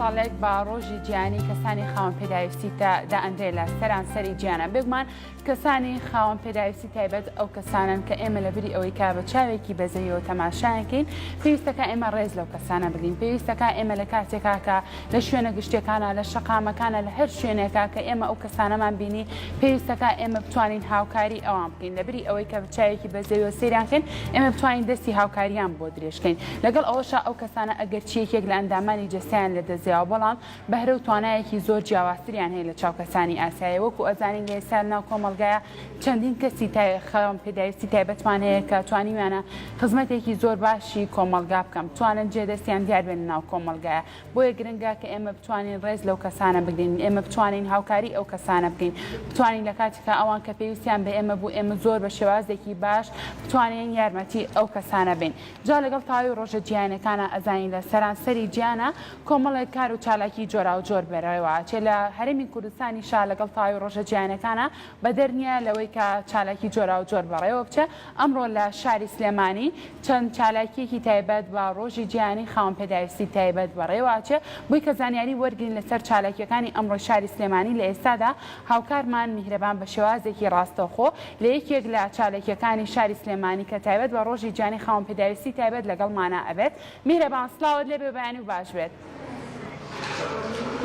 ساڵێک بە ڕۆژی جیهانی کەسانی خاوەن پێداویستی دائەنرێ لە سەرانسەری جیهانە بێگومان کەسانی خاوەن پێداویستی تایبەت ئەو کەسانەن کە ئێمە لە بری ئەوەی کە بە چاوێکی بەزەیەوە تەماشایان کەین پێویستەکە ئێمە ڕێز لەو کەسانە بگرین پێویستەکە ئێمە لە کاتێکا کە لە شوێنە گشتیەکانە لە شەقامەکانە لە هەر شوێنێکا کە ئێمە ئەو کەسانەمان بینی پێویستەکە ئێمە بتوانین هاوکاری ئەوان بکەین لە بری ئەوەی کە بە چاوێکی بەزەیەوە سەیریان کەین ئێمە بتوانین دەستی هاوکاریان بۆ درێژکەین لەگەڵ ئەوەشا ئەو کەسانە ئەگەرچی یەکێک لە ئەندامانی جەستەیان لەدەستداوە بەڵام بەهرە و توانایەکی زۆر جیاوازتریان هەیە لە چاو کەسانی ئاسایی وەکو ئەزانین لە ئێستا لەناو کۆمەڵگایە چەندین کەسی خاوەن پێداویستی تایبەتمان هەیە کە توانیویانە خزمەتێکی زۆر باشی کۆمەڵگا بکەن بتوانن جێ دەستیان دیار بێن لەناو کۆمەڵگایە بۆیە گرنگە کە ئێمە بتوانین ڕێز لەو کەسانە بگرین ئێمە بتوانین هاوکاری ئەو کەسانە بکەین بتوانین لە کاتێکا ئەوان کە پێویستیان بە ئێمە بوو ئێمە زۆر بە شێوازێکی باش بتوانین یارمەتی ئەو کەسانە بین جا لەگەڵ تەواوی ڕۆژە جیهانیەکانا ئەزانین لە سەرانسەری جیهانا کۆمەڵێک کار و چالاکی جۆراوجۆر بەڕێوە ئەچێ لە هەرێمی کوردستانیشا لەگەڵ تەواوی ڕۆژە جیهانیەکانا بەدەر نیە لەوەی کە چالاکی جۆراوجۆر بەڕێوە بچێ ئەمڕۆ لە شاری سلێمانی چەند چالاکیەکی تایبەت بە ڕۆژی جیهانی خاوەن پێداویستی تایبەت بەڕێوە ئەچێ بۆی کە زانیاری وەرگرین لەسەر چالاکیەکانی ئەمڕۆی شاری سلێمانی لە ئێستادا هاوکارمان میهرەبان بە شێوازێکی ڕاستەوخۆ لە یەکێک لە چاالکیەکانی شاری سلێمانی کە تایبەت بە ڕۆژی جیهانی خاوەن پێداویستی تایبەت لەگەڵمانا ئەبێت. میهرەبان سڵاوت لێبێ بەیانی و باش بێت.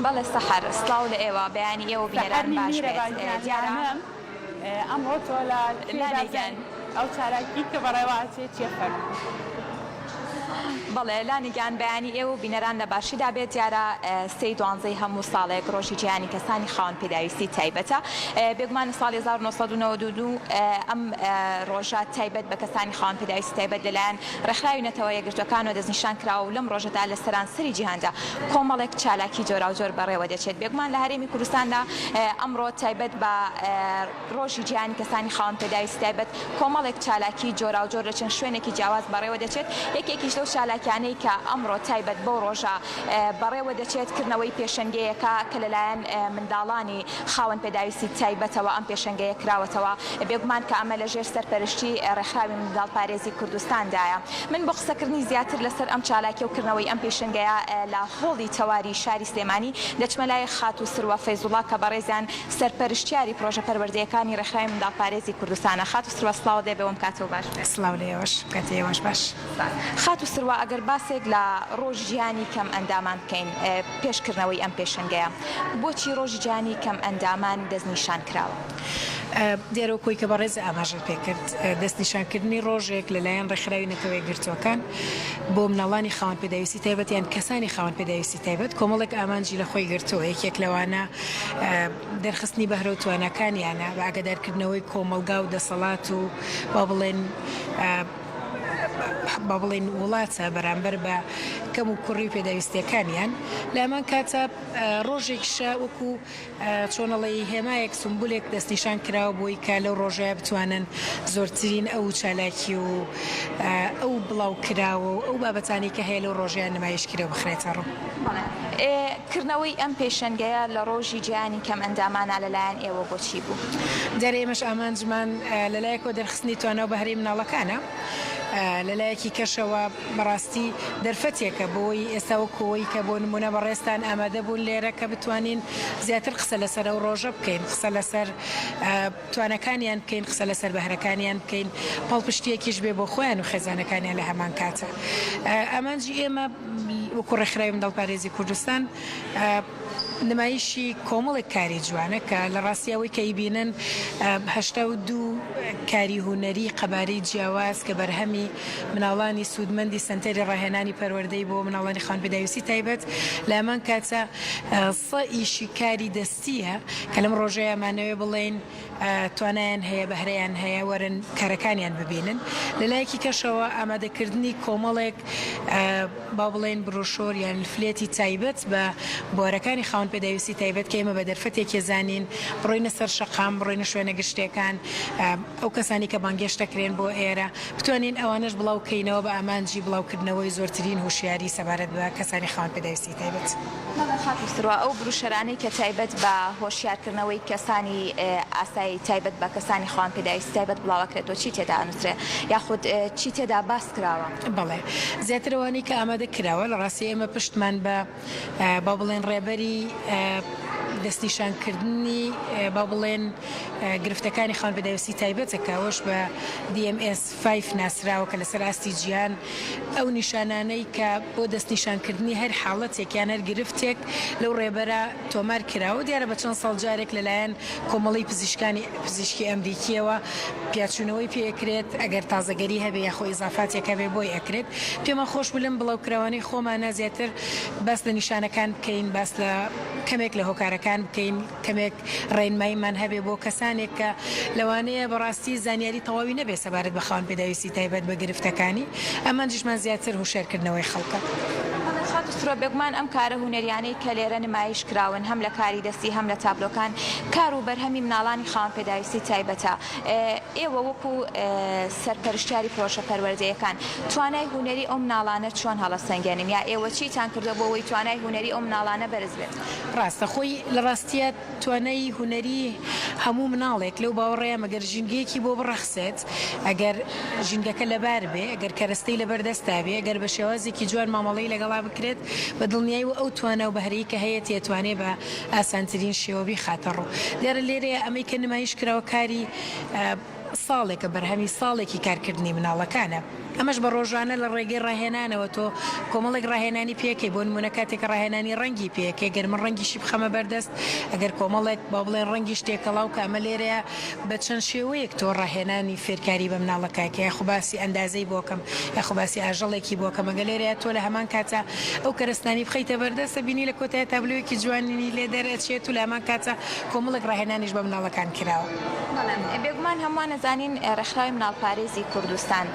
بەڵێ سەحەر سڵاو لە ئێوە بەیانی ئێوە و سەحەر بینەران نی باش بێت میهرەبان گیان دیارە خانم ئەمڕۆ تۆ لە کوێ لانەی گیان. دابزانین ئەو چالاکی کە بەڕێوە ئەچێ چیە فەرموو. بەڵێ لانی گیان بەیانی ئێوە و بینەران لە باشیدا بێت دیارە سێی دوانزەی هەموو ساڵێک ڕۆژی جیهانی کەسانی خاوەن پێداویستی تایبەتە بێگومان لە ساڵی 1992 ئەم ڕۆژە تایبەت بە کەسانی خاوەن پێداویستی تایبەت لەلایەن ڕێکخراوی نەتەوە یەکگرتووەکانەوە دەستنیشان کراوە و لەم ڕۆژەدا لە سەرانسەری جیهاندا کۆمەڵێک چالاکی جۆراوجۆر بەڕێوە دەچێت بێگومان لە هەرێمی کوردستاندا ئەمڕۆ تایبەت بە ڕۆژی جیهانی کەسانی خاوەن پێداویستی تایبەت کۆمەڵێک چالاکی جۆراوجۆر لە چەند شوێنێکی جیاواز بەڕێوە دەچێت، یەکێکیش لەو چالاکیانەی کە ئەمڕۆ تایبەت بەو ڕۆژە بەڕێوە دەچێت کردنەوەی پێشەنگەیەکە کە لەلایەن منداڵانی خاوەن پێداویستی تایبەتەوە ئەم پێشەنگەیە کراوەتەوە، بێگومان کە ئەمە لەژێر سەرپەرشتی ڕێکخراوی منداڵپارێزی کوردستاندایە. من بۆ قسەکردنی زیاتر لەسەر ئەم چالاکیە و کردنەوەی ئەم پێشەنگەیە لە هۆڵی تەواری شاری سلێمانی دەچمە لای خاتوو سروە فەیزوڵا کە بەڕێزیان سەرپەرشتیاری پرۆژە پەروەردەیەکانی ڕێکخراوی منداڵپارێزی کوردستانە. خاتوو سروە سڵاوت لێبێ وم کاتەوە باش بێت. سڵاو لە ئێوەش کاتی ئێوەش باش. سپاس. خاتوو سروە ئەگەر باسێک لە ڕۆژی جیهانی کەم ئەندامان بکەین پێش کردنەوەی ئەم پێشەنگەیە بۆچی ڕۆژی جیهانی کەم ئەندامان دەستنیشان کراوە؟ دیارە وەک ئەوەی کە بەڕێز ئاماژەت پێکرد دەستنیشانکردنی ڕۆژێک لەلایەن ڕێکخراوی نەتەوە یەکگرتووەکان بۆ مناڵانی خاوەن پێداویستی تایبەت یان کەسانی خاوەن پێداویستی تایبەت کۆمەڵێک ئامانجی لە خۆی گرتووە یەکێک لەوانە دەرخستنی بەهرە و تواناکانیانە بە ئاگادارکردنەوەی کۆمەڵگا و دەسەڵات و با بڵێن با بڵێین وڵاتە بەرامبەر بە کەم و کوڕی و پێداویستیەکانیان لە هەمان کاتە ڕۆژێکیشە وەکو چۆنەڵێی هێمایەک سومبولێک دەستنیشان کراوە بۆی کە لەو ڕۆژەیە بتوانن زۆرترین ئەو چالاکی و ئەو بڵاو کراوە و ئەو بابەتانەی کە هەیە لەو ڕۆژەیە نمایش کرێ و بخرێتە ڕوو. بەڵێ. کردنەوەی ئەم پێشەنگەیە لە ڕۆژی جیهانی کەمئەندامانا لە لایەن ئێوە بۆچی بوو؟ دیارە ئێمەش ئامانجمان لە لایەکەوە دەرخستنی توانا و بەهرەی مناڵەکانە، لە لایەکی کەشەوە بەڕاستی دەرفەتێکە بۆی ئێستا وەکو ئەوەی کە بۆ نموونە بەڕێزتان ئامادە بوون لێرە کە بتوانین زیاتر قسە لەسەر ئەو ڕۆژە بکەین، قسە لەسەر تواناکانیان بکەین، قسە لەسەر بەهرەکانیان بکەین، پاڵپشتییەکیش بێ بۆ خۆیان و خێزانەکانیان لە هەمان کاتا. ئامانجی ئێمە وەکو ڕێکخراوی منداڵپارێزی کوردستان نمایشی کۆمەڵێک کاری جوانە کە لە ڕاستی ئەوەی کە ئیبینن 82 کاری هونەری قەبارەی جیاواز کە بەرهەمی مناڵانی سوودمەندی سەنتەری ڕاهێنانی پەروەردەی بۆ مناڵانی خاوەن پێداویستی تایبەت لە هەمان کاتە سە ئیشی کاری دەستییە کە لەم ڕۆژەیا مانەوێ بڵێین توانایان هەیە، بەهرەیان هەیە، وەرن کارەکانیان ببینن. لە لایەکی کەشەوە ئامادەکردنی کۆمەڵێک با بڵێین بروشۆر یان لفلێتی تایبەت بە بوارەکانی خاوەن پێداویستی تایبەت کە ئێمە بە دەرفەتێکی زانین بڕۆینە سەر شەقام، بڕۆینە شوێنە گشتیەکان، ئەو کەسانی کە بانگێشت دەکرێن بۆ ئێرە بتوانین ئەوانەش بڵاو کەینەوە بە ئامانجی بڵاوکردنەوەی زۆرترین هوشیاری سەبارەت بە کەسانی خاوەن پێداویستی تایبەت. بەڵێ خاتوو سروە، ئەو بروشەرانەی کە تایبەت بە هۆشیارکردنەوەی کەسانی ئاسایی تایبەت بە کەسانی خاوەن پێداویستی تایبەت بڵاوەکرێتەوە چی تێدا ئەنوسرێ یاخود چی تێدا باس کراوە؟ بەڵێ زیاتر ئەوانەی کە ئامادە کراوە لە ڕاستی. ڕاستی ئێمە پشتمان بە با بڵێن ڕێبەری دەستنیشانکردنی با بڵێن گرفتەکانی خاوەن پێداویستی تایبەتە کە ئەوەش بە DMS 5 ناسراوە کە لەسەر ئاستی جیهان ئەو نیشانانەی کە بۆ دەستنیشانکردنی هەر حاڵەتێک یان هەر گرفتێک لەو ڕێبەرە تۆمار کراوە، دیارە بە چەند ساڵ جارێک لەلایەن کۆمەڵەی پزیشکانی پزیشکی ئەمریکییەوە پیاچوونەوەی پێ ئەکرێت، ئەگەر تازەگەری هەبێ یاخۆ ئیزافاتێک هەبێ بۆی ئەکرێت. پێمان خۆش بوو لەم بڵاوکراوانەی خۆمانا زیاتر باس لە نیشانەکان بکەین، باس لە کەمێک لە هۆکارەکان بکەین، کەمێک ڕێنماییمان هەبێ بۆ کەسانێک کە لەوانەیە بەڕاستی زانیاری تەواوی نەبێ سەبارەت بە خاوەن پێداویستی تایبەت بە گرفتەکانی، ئامانجیشمان زیاتر هوشیارکردنەوەی خەڵکە. بەڵێ خاتوو سرۆ، بێگومان ئەم کارە هونەریانەی کە لێرە نمایش کراون هەم لە کاری دەستی هەم لە تابلۆکان کار و بەرهەمی مناڵانی خاوەن پێداویستی تایبەتە، ئێوە وەکو سەرپەرشتیاری پرۆژە پەروەردەیەکان توانای هونەری ئەو مناڵانە چۆن هەڵەسەنگێنن یا ئێوە چیتان کردوە بۆ ئەوەی توانای هونەری ئەو مناڵانە بەرز بێت؟ ڕاستە خۆی لە ڕاستیا توانای هونەری هەموو مناڵێک لەو باوەڕەیام ئەگەر ژینگەیەکی بۆ بڕەخسێت ئەگەر ژینگەکە لەبار بێ ئەگەر کەرەستەی لەبەر دەستا بێ ئەگەر بە شێوازێکی جوان مامەڵەی لەگەڵا بکرێت بە دڵنیایی و ئەو توانا و بەهرەی کە هەیەتی ئەتوانێ بە ئاسانترین شێوە بیخاتە ڕوو دیارە لێرەیە ئەمەی کە نمایش کراوە کاری ساڵێکە بەرهەمی ساڵێکی کارکردنی مناڵەکانە. ئەمەش بە ڕۆژانە لە ڕێگەی ڕاهێنانەوە تۆ کۆمەڵێک ڕاهێنانی پێکەی بۆ نموونە کاتێک کە ڕاهێنانی ڕەنگی پێکەی گەر من ڕەنگیشی بخەمە بەردەست ئەگەر کۆمەڵێک با بڵێن ڕەنگیش تێکەڵاو کە ئەمە لێرەیە بە چەند شێوەیەک تۆ ڕاهێنانی فێرکاری بە مناڵەکە کە یاخو باسی ئەندازەی بۆ کەم یاخو باسی ئاژەڵێکی بۆ کەم ئەگەر لێرەیە تۆ لە هەمان کاتا ئەو کەرەستانەی بخەیتە بەردەست ئەبینی لە کۆتایە تابلۆیەکی جوانی لێ دەرئەچێت و لە هەمان کاتا کۆمەڵێک ڕاهێنانیش بە مناڵەکان کراوە. بەڵێ بێگومان هەمووان ئەزانین ڕێکخراوی مناڵپارێزی کوردستان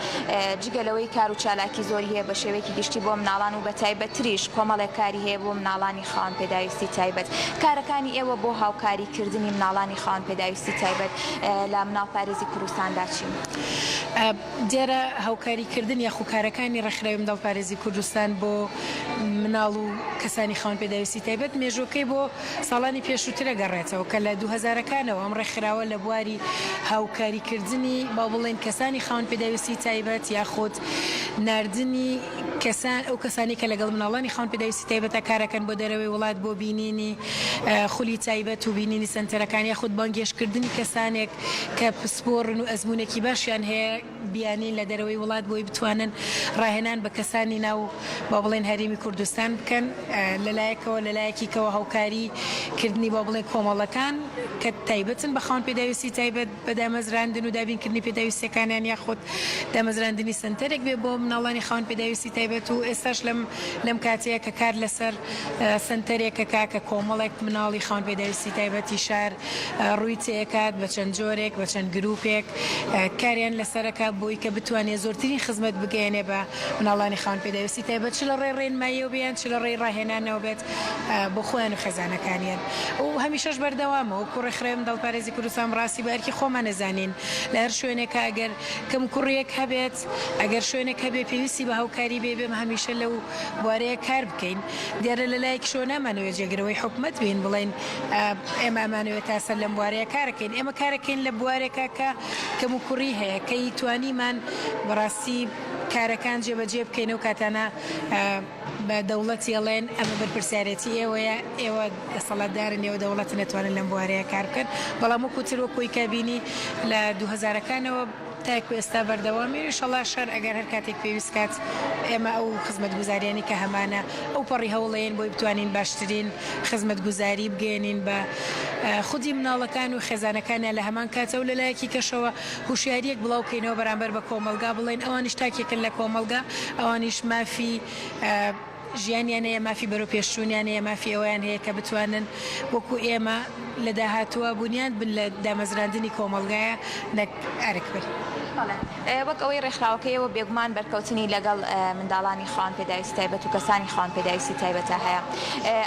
جگە لەوەی کار و چالاکی زۆری هەیە بە شێوەیەکی گشتی بۆ مناڵان و بە تایبەتتریش کۆمەڵێک کاری هەیە بۆ مناڵانی خاوەن پێداویستی تایبەت کارەکانی ئێوە بۆ هاوکاری کردنی مناڵانی خاوەن پێداویستی تایبەت لە مناڵپارێزی کوردستاندا چین؟ دیارە هاوکاری کردن یاخو کارەکانی ڕێکخراوی منداڵپارێزی کوردستان بۆ مناڵ و کەسانی خاوەن پێداویستی تایبەت مێژووەکەی بۆ ساڵانی پێشووتر ئەگەڕێتەوە کە لە دووهەزارەکانەوە ئەم ڕێکخراوە لە بواری هاوکاری کردنی با بڵێین کەسانی خاوەن پێداویستی تایبەت یاخود ناردنی کەسان ئەو کەسانی کە لەگەڵ مناڵانی خاوەن پێداویستی تایبەتە کارەکەن بۆ دەرەوەی وڵات بۆ بینینی خولی تایبەت و بینینی سەنتەرەکان یاخود بانگهێشتکردنی کەسانێک کە پسپۆڕن و ئەزموونێکی باشیان هەیە بیانین لە دەرەوەی وڵات بۆی بتوانن ڕاهێنان بە کەسانی ناو با بڵێن هەرێمی کوردستان بکەن لە لایەکەوە لە لایەکی کەوە هاوکاری کردنی با بڵێن کۆمەڵەکان کە تایبەتن بە خاوەن پێداویستی تایبەت بە دامەزراندن و دابینکردنی پێداویستیەکانیان یاخود دامەزراندنی سەنتەرێک بێ بۆ مناڵانی خاوەن پێداویستی تایبەت و ئێستاش لەم لەم کاتەیە کە کار لەسەر سەنتەرێکەکە کە کۆمەڵێک مناڵی خاوەن پێداویستی تایبەتی شار ڕووی تێکات بە چەند جۆرێک بە چەند گروپێک کاریان لەسەرەکە بۆی کە بتوانێت زۆرترین خزمەت بگەیەنێ بە مناڵانی خاوەن پێداویستی تایبەت چ لە ڕێی ڕێنماییەوە بێ یان چ لە ڕێی ڕاهێنانەوە بێت بۆ خۆیان و خێزانەکانیان و هەمیشەش بەردەوامە وەکو ڕێکخراوی منداڵپارێزی کوردستان بەڕاستی بە ئەرکی خۆمان ئەزانین لە هەر شوێنێکا ئەگەر کەموکوڕییەک هەبێت ئەگەر شوێنێک هەبێ پێویستی بە هاوکاری بێ بێم هەمیشە لەو بوارەیە کار بکەین دیارە لە لایەکیشەوە نامانەوێت جێگرەوەی حکومەت بین بڵێین ئێمە ئەمانەوێت تا سەر لەم بوارەیە کارەکەین ئێمە کارەکەین لە بوارێکا کە کەموکوڕی هەیە کەی توانیمان بەڕاستی کارەکان جێبەجێ بکەین ئەو کاتانە بە دەوڵەتی ئەڵێن ئەمە بەرپرسیارێتی ئێوەیە ئێوە دەسەڵاتدارن ئێوە دەوڵەتن ئەتوانن لەم بوارەیە کار بکەن بەڵام وەکو تر وەکو ئەوی کە بینی لە دووهەزارەکانەوە تاکو ئێستا بەردەوامین ئیشەڵا شار ئەگەر هەر کاتێک پێویست کات ئێمە ئەو خزمەتگوزاریانی کە هەمانە ئەو پەڕی هەوڵەیەن بۆی بتوانین باشترین خزمەتگوزاری بگەیەنین بە خودی مناڵەکان و خێزانەکانیان لە هەمان کاتە و لەلایەکی کەشەوە هوشیاریەک بڵاو کەینەوە بەرامبەر بە کۆمەڵگا بڵێین ئەوانیش تاکێکن لە کۆمەڵگا ئەوانیش مافی ژیانیان هەیە مافی بەرەو پێشچوونیان هەیە مافی ئەوەیان هەیە کە بتوانن وەکو ئێمە لە داهاتووە بونیاد بن لە دامەزراندنی کۆمەڵگایە نەک ئەرک بن. بەڵێ وەک ئەوەی ڕێکخراوەکەی ئێوە بێگومان بەرکەوتنی لەگەڵ منداڵانی خاوەن پێداویستی تایبەت و کەسانی خاوەن پێداویستی تایبەتە هەیە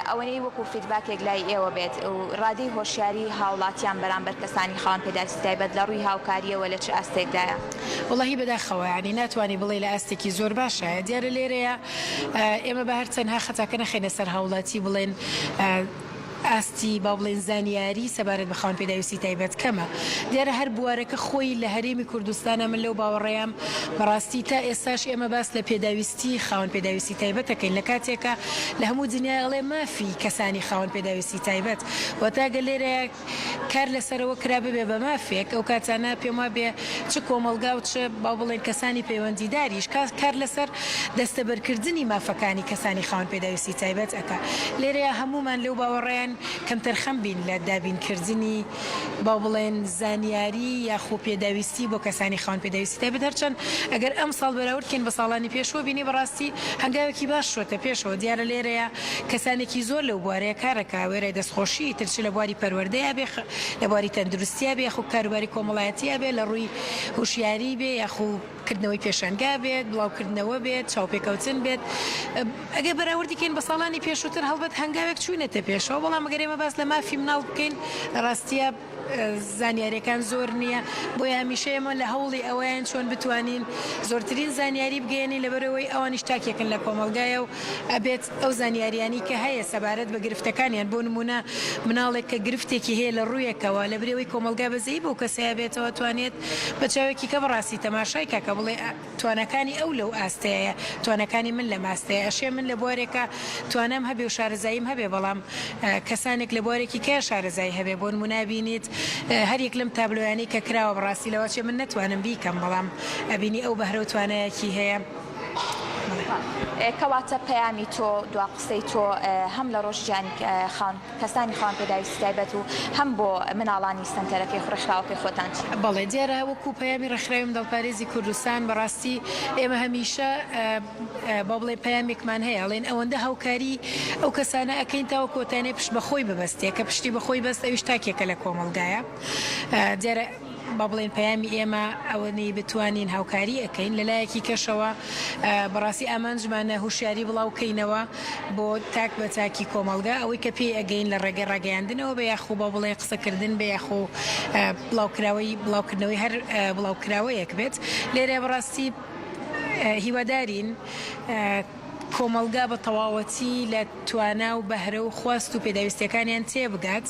ئەوەنەی وەکو فیدباکێک لای ئێوە بێت و ڕادەی هۆشیاری هاوڵاتیان بەرامبەر کەسانی خاوەن پێداویستی تایبەت لە ڕووی هاوکارییەوە لە چ ئاستێکدایە؟ وەڵاهی بەداخەوە یانی ناتوانی بڵێی لە ئاستێکی زۆر باشایە دیارە لێرەیە ئێمە بە هەر تەنها خەتاکە نەخەینە سەر هاوڵاتی بڵێن. ئاستی با بڵێین زانیاری سەبارەت بە خاوەن پێداویستی تایبەت کەمە. دیارە هەر بوارەکە خۆی لە هەرێمی کوردستانا من لەو باوەڕەیام بەڕاستی تا ئێستاش ئێمە باس لە پێداویستی خاوەن پێداویستی تایبەت ئەکەین لە کاتێکا لە هەموو دنیای ئەڵێ مافی کەسانی خاوەن پێداویستی تایبەت واتە گەر لێرەیا کار لەسەرەوە کرا ببێ بە مافێک ئەو کاتانە پێم وابێ چ کۆمەڵگا و چ با بڵێین کەسانی پەیوەندیداریش کار لەسەر دەستەبەرکردنی مافەکانی کەسانی خاوەن پێداویستی تایبەت ئەکا. لێرەیا هەموومان لەو باوەڕەیان کەمتەرخەم بین لە دابینکردنی با بڵێن زانیاری یاخو پێداویستی بۆ کەسانی خاوەن پێداویستی تایبەت هەرچەند ئەگەر ئەمساڵ بەراورد کەین بە ساڵانی پێشووە بینی بەڕاستی هەنگاوێکی باش چۆتە پێشەوە دیارە لێرەیا کەسانێکی زۆر لەو بوارەیە کارەکا وێرای دەستخۆشی ئیتر چ لە بواری پەروەردەیا بێ لە بواری تەندروستیا بێ یاخو کاروباری کۆمەڵایەتیا بێ لە ڕووی هوشیاری بێ یاخو کردنەوەی پێشانگا بێت، بڵاوکردنەوە بێت، چاوپێکەوتن بێت، ئەگەر بەراوردی کەین بە ساڵانی پێشووتر هەڵبەت هەنگاوێک چووینەتە پێشەوە، بەڵام ئەگەر ئێمە باس لە مافی مناڵ بکەین لە ڕاستیا زانیاریەکان زۆر نییە، بۆیە هەمیشە ئێمە لە هەوڵی ئەوەین چۆن بتوانین زۆرترین زانیاری بگەیەنین لەبەرئەوەی ئەوانیش تاکێکن لە کۆمەڵگایە و ئەبێت ئەو زانیاریانەی کە هەیە سەبارەت بە گرفتەکانیان بۆ نموونە مناڵێک کە گرفتێکی هەیە لە ڕوویەکەوە لەبری ئەوەی کۆمەڵگا بەزەیی بەو کەسەیا بێتەوە توانێت بە چاوێکی کە بەڕاستی تەماشای کا کە بڵێ تواناکانی ئەو لەو ئاستەیە تواناکانی من لەم ئاستەیە ئەشێ من لە بوارێکا توانام هەبێ و شارەزاییم هەبێ بەڵام کەسانێک لە بوارێکی کەیا شارەزایی هەبێ بۆ نموونە ئەبینیت هەر یەک لەم تابلۆیانەی کە کراوە بەڕاستی لەوەچێ من نەتوانم بیکەم بەڵام ئەبینی ئەو بەهرە و توانایەکی هەیە. کەواتە پەیامی تۆ، دوا قسەی تۆ هەم لە ڕۆژی جیهانی خاوەن کەسانی خاوەن پێداویستی تایبەت و هەم بۆ مناڵانی سەنتەرەکەی ڕێکخراوەکەی خۆتان چییە؟ بەڵێ دیارە وەکوو پەیامی ڕێکخراوی منداڵپارێزی کوردستان بەڕاستی ئێمە هەمیشە با بڵێین پەیامێکمان هەیە ئەڵێین ئەوەندە هاوکاری ئەو کەسانە ئەکەین تاوەکوو ئەتوانێ پشت بە خۆی ببەستێ کە پشتی بە خۆی بەست ئەویش تاکێکە لە کۆمەڵگایە دیارە با بڵێین پەیامی ئێمە ئەوەنەی بتوانین هاوکاری ئەکەین، لە لایەکی کەشەوە بەڕاستی ئامانجمانە هوشیاری بڵاو کەینەوە بۆ تاک بە تاکی کۆمەڵگا، ئەوەی کە پێی ئەگەین لە ڕێگەی ڕاگەیاندنەوە بێ یاخو با بڵێین قسەکردن بێ یاخو بڵاوکراوەی بڵاوکردنەوەی هەر بڵاوکراوەیەک بێت لێرە بەڕاستی هیوادارین کۆمەڵگا بە تەواوەتی لە توانا و بەهرە و خواست و پێداویستیەکانیان تێبگات،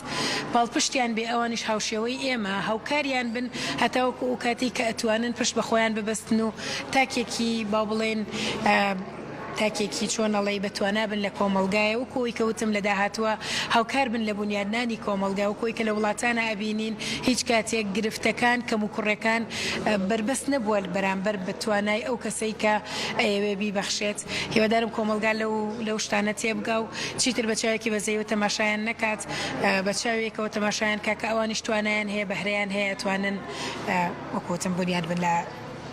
پاڵپشتیان بێ ئەوانیش هاوشێوەی ئێمە هاوکاریان بن هەتاوەکو ئەوکاتەی کە ئەتوانن پشت بە خۆیان ببەستن و تاکێکی با بڵێین تاکێکی چۆن ئەڵێی بە توانا بن لە کۆمەڵگایە وەکو ئەوەی کە وتم لە داهاتووە هاوکار بن لە بونیادنانی کۆمەڵگا وەکو ئەوەی کە لە وڵاتانا ئەبینین هیچ کاتێک گرفتەکان کەموکوڕیەکان بەربەست نەبووە بەرامبەر بە توانای ئەو کەسەی کە ئەیەوێ بیبەخشێت هیوادارم کۆمەڵگا لەو لەو شتانە تێبگا و چیتر بە چاوێکی بەزەیەوە تەماشایان نەکات بە چاوێکەوە تەماشایان کا کە ئەوانیش توانایان هەیە بەهرەیان هەیە ئەتوانن وەکو وتم بونیاد بن لە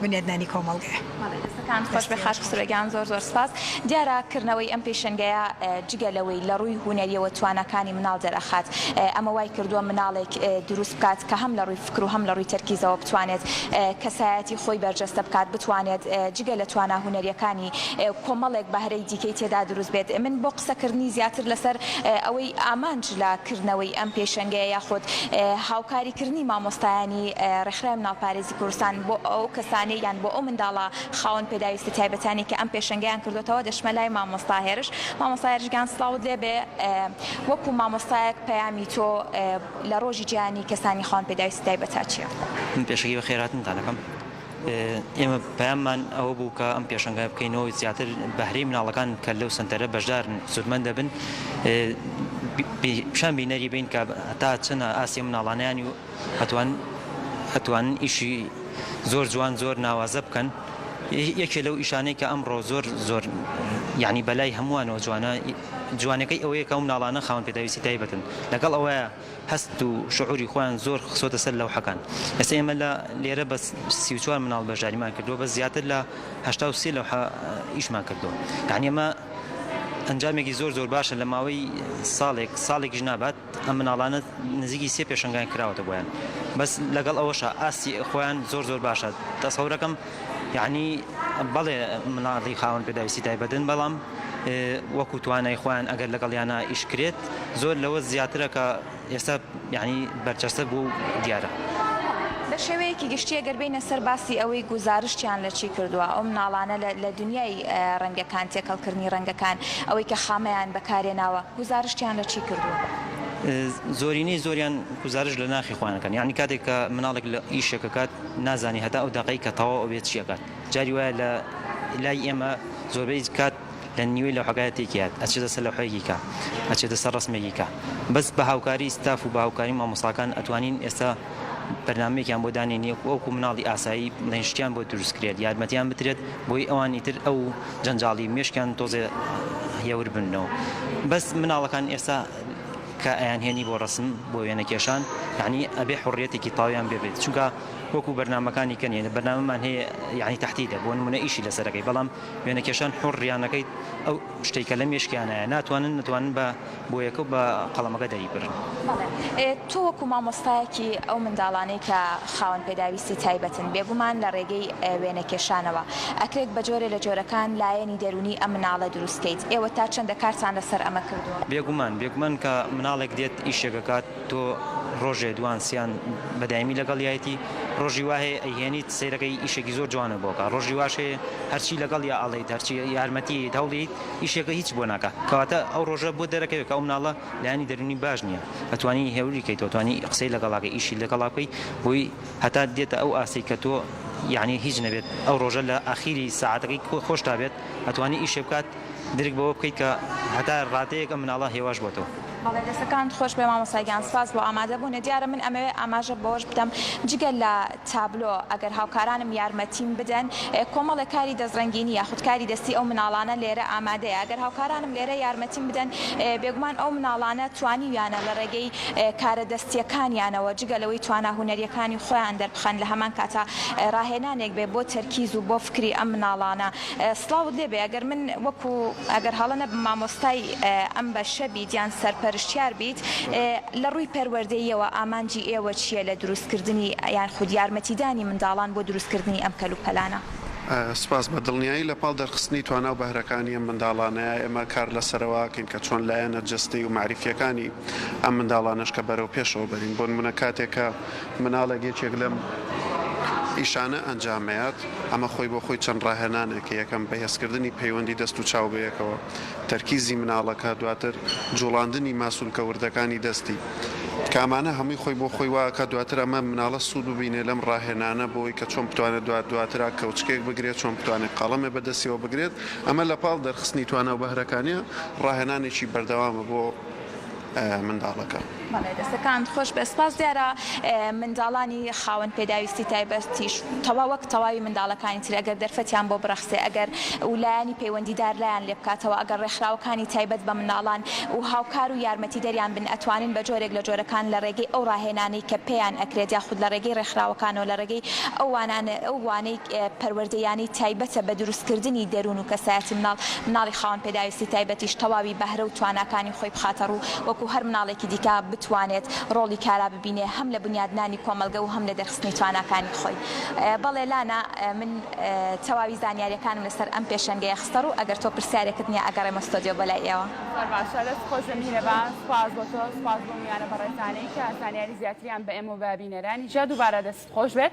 بونیادنانی کۆمەڵگا. بەڵێ دەستەکانت خۆش بێ خاش خسرۆ گیان زۆر زۆر سپاس. دیارە کردنەوەی ئەم پێشەنگەیە جگە لەوەی لە ڕووی هونەریەوە تواناکانی مناڵ دەرئەخات ئەمە وای کردووە مناڵێک دروست بکات کە هەم لە ڕووی فکر و هەم لە ڕووی تەرکیزەوە بتوانێت کەسایەتی خۆی بەرجەستە بکات، بتوانێت جگە لە توانا هونەرییەکانی کۆمەڵێک بەهرەی دیکەی تێدا دروست بێت. من بۆ قسەکردنی زیاتر لەسەر ئەوەی ئامانج لە کردنەوەی ئەم پێشەنگەیە یاخود هاوکاریکردنی مامۆستایانی ڕێکخراوی مناڵپارێزی کوردستان بۆ ئەو کەسانەی یان بۆ ئەو منداڵە خاوەن پێداویستە تایبەتانەی کە ئەم پێشەنگەیان کردۆتەوە دەچمە لای مامۆستا هێرش. مامۆستا هێرش گیان سڵاوت لێبێ وەکو مامۆستایەک پەیامی تۆ لە ڕۆژی جیهانی کەسانی خاوەن پێداویستی تایبەتا چیە؟ من پێشەکی بەخێرهاتنتان ئەکەم. ئێمە پەیاممان ئەوە بوو کە ئەم پێشەنگایە بکەینەوە زیاتر بەهرەی مناڵەکان کە لەو سەنتەرە بەشدارن سوودمەند دەبن پیشان بینەری بین کە هەتا چەند ئاستی مناڵانیانی و ئەتوان ئەتوانن ئیشی زۆر جوان زۆر ناوازە بکەن یەکێ لەو ئیشانەی کە ئەمڕۆ زۆر زۆر یعنی بەلای هەمووانەوە جوانە جوانەکەی ئەوەیە کە ئەو مناڵانە خاوەن پێداویستی تایبەتن لەگەڵ ئەوەیە هەست و شعوری خۆیان زۆر خسۆتە سەر لەوحەکان ئێستا ئێمە لە لێرە بە 34 مناڵ بەشداریمان کردووە بە زیاتر لە 83 لەوحە ئیشمان کردووە یعنی ئەمە ئەنجامێکی زۆر زۆر باشە لە ماوەی ساڵێک ساڵێکیش نابات ئەم مناڵانە نزیکی سێ پێشەنگایان کراوەتە بۆیان بەس لەگەڵ ئەوەشا ئاستی خۆیان زۆر زۆر باشە تەسەورەکەم یعنی بەڵێ مناڵی خاوەن پێداویستی تایبەتن بەڵام وەکو توانای خۆیان ئەگەر لەگەڵیانە ئیش کرێت زۆر لەوە زیاترە کە ئێستا یعنی بەرجەستە بوو دیارە. بە شێوەیەکی گشتی ئەگەر بێینە سەر باسی ئەوەی گوزارشتیان لە چی کردووە، ئەو مناڵانە لە دنیای ڕەنگەکان، تێکەڵکردنی ڕەنگەکان، ئەوەی کە خامەیان بەکارهێناوە، گوزارشتیان لە چی کردووە؟ زۆرینەی زۆریان گوزارش لە ناخی خۆیان ئەکەن یانی کاتێک کە مناڵێک لە ئیشێک ئەکات نازانی هەتا ئەو دەقەی کە تەواو ئەبێت چی ئەکات جاری وایە لە لای ئێمە زۆربەی کات لە نیوەی لەوحەکە تێکیات ئەچێتە سەر لەوحەیەکی کە ئەچێتە سەر ڕسمێکی کە بەس بە هاوکاری ستاف و بە هاوکاری مامۆستاکان ئەتوانین ئێستا بەرنامەیەکیان بۆ دانێین وەکو مناڵی ئاسایی بڵێن شتیان بۆ دروست کرێت یارمەتیان بدرێت بۆی ئەوان ئیتر ئەو جەنجاڵی مێشکیان تۆزێ هێور بنەوە بەس مناڵەکان ئێستا کە ئەیانهێنی بۆ ڕسم بۆ وێنەکێشان یعنی ئەبێ حڕیەتێکی تاویان بێ بێت چونکە وەکو بەرنامەکانی کە نیە بەرنامەمان هەیە یعنی تەحدیدە بۆ نمونە ئیشی لەسەرەکەی بەڵام وێنەکێشان حوڕیانەکەی ئەو شتەی کە لە مێشکیانایە ناتوانن نەتوانن بە بۆیەکە و بە قەڵەمەکە دەریبرن. بەڵێ تۆ وەکو مامۆستایەکی ئەو منداڵانەی کە خاوەن پێداویستی تایبەتن بێگومان لە ڕێگەی وێنەکێشانەوە ئەکرێت بە جۆرێ لە جۆرەکان لایەنی دەروونی ئەم مناڵە دروست کەیت ئێوە تا چەندە کارتان لەسەر ئەمە کردووە؟ بێگومان بێگومان کە مناڵێک دێت ئیشێک ئەکات تۆ ڕۆژێ دوان سیان بە دایمی لەگەڵیایەتی ڕۆژی وا هەیە ئەیهێنیت سەیرەکەی ئیشێکی زۆر جوانە بۆ ئەکا ڕۆژی واش هەیە هەرچی لەگەڵیا ئەڵێیت هەرچی یارمەتی ئەیت هەوڵی ئیشێکە هیچ بۆ ناکا کەواتە ئەو ڕۆژە بۆت دەرەکەوێت کە ئەو مناڵە لایەنی دەروونی باش نییە ئەتوانی هێوری کەیتەوە توانی قسەی لەگەڵا کەی ئیشی لەگەڵا بکەی بۆی هەتا دێتە ئەو ئاستەی کە تۆ یعنی هیچ نەبێت ئەو ڕۆژە لە ئاخیری سەعاتەکەی خۆشتا بێت ئەتوانی ئیشێ بکات درک بەوە بکەیت کە هەتا ڕادەیەک ئەم مناڵە هێواش بۆتەوە. بەڵێ دەستەکانت خۆش بێ مامۆستا گیان سپاس بۆ ئامادە بوونت دیارە من ئەمەوێ ئاماژە بەوەش بدەم جگە لە تابلۆ ئەگەر هاوکارانم یارمەتیم بدەن کۆمەڵێک کاری دەستڕەنگینی یاخود کاری دەستی ئەو مناڵانە لێرە ئامادەیە ئەگەر هاوکارانم لێرە یارمەتیم بدەن بێگومان ئەو مناڵانە توانیویانە لە ڕێگەی کارە دەستیەکانیانەوە جگە لەوەی توانا هونەریەکانی خۆیان دەربخەن لە هەمان کاتا ڕاهێنانێک بێ بۆ تەرکیز و بۆ فکری ئەم مناڵانە سڵاوت لێبێ ئەگەر من وەکو ئەگەر هەڵە نەبم مامۆستای ئەم بەشە بیت یان سەرپەرشتیار بیت لە ڕووی پەروەردەییەوە ئامانجی ئێوە چییە لە دروستکردنی یان خود یارمەتیدانی منداڵان بۆ دروستکردنی ئەم کەلوپەلانە؟ سپاس، بە دڵنیایی لە پاڵ دەرخستنی توانا و بەهرەکانی ئەم منداڵانەیا ئێمە کار لەسەرەوە ئەکەین کە چۆن لایەنە جەستەی و مەعریفییەکانی ئەم منداڵانەش کە بەرەو پێشەوە بەرین بۆ نمونە کاتێک کە مناڵێک یەکێک لەم ئیشانە ئەنجام ئەیات ئەمە خۆی بۆ خۆی چەند ڕاهێنانێکە یەکەم بەهێزکردنی پەیوەندی دەست و چاو بەیەکەوە تەرکیزی مناڵەکە دواتر جوڵاندنی ماسولکە وردەکانی دەستی کە ئەمانە هەمووی خۆی بۆ خۆی وا ئەکات دواتر ئەمە مناڵە سوود ببینێ لەم ڕاهێنانە بۆی کە چۆن بتوانێت دوا دواترا کەوچکێک بگرێت چۆن بتوانێت قەڵەمێ بە دەستیەوە بگرێت ئەمە لە پاڵ دەرخستنی توانا و بەهرەکانیە ڕاهێنانێکی بەردەوامە بۆ منداڵەکە. بەڵێ دەستەکانت خۆش بێت سپاس دیارە منداڵانی خاوەن پێداویستی تایبەتیش تەوا وەک تەواوی منداڵەکانی تر ئەگەر دەرفەتیان بۆ بڕەخسێ ئەگەر و لایەنی پەیوەندیدار لایان لێ بکاتەوە ئەگەر ڕێکخراوەکانی تایبەت بە منداڵان و هاوکار و یارمەتیدەریان بن ئەتوانن بە جۆرێک لە جۆرەکان لە ڕێگەی ئەو ڕاهێنانەی کە پێیان ئەکرێت یاخود لە ڕێگەی ڕێکخراوەکانەوە لە ڕێگەی ئەو وانانە ئەو وانەی پەروەردەییانەی تایبەتە بە دروستکردنی دەروون و کەسایەتی مناڵ مناڵی خاوەن پێداویستی تایبەتیش تەواوی بەهرە و تواناکانی خۆی بخاتە ڕوو وەکو هەر مناڵێکی دیکە بتوانێت ڕۆڵی کارا ببینێ هەم لە بنیادنانی کۆمەڵگە و هەم لە دەرخستنی تواناکانی خۆی. بەڵێ لانا من تەواوی زانیاریەکانم لەسەر ئەم پێشەنگەیە خستە ڕوو ئەگەر تۆ پرسیارێکت نیە ئەگەڕێمە ستۆدیۆ بۆ لای ئێوە. زۆر باشە دەست خۆش بێ میهرەبان سوپاس بۆ تۆ سوپاس بۆ میوانە بەڕێزانەی کە زانیاری زیاتریان بە ئێمە و بە بینەرانی جا دووبارە دەست خۆش بێت.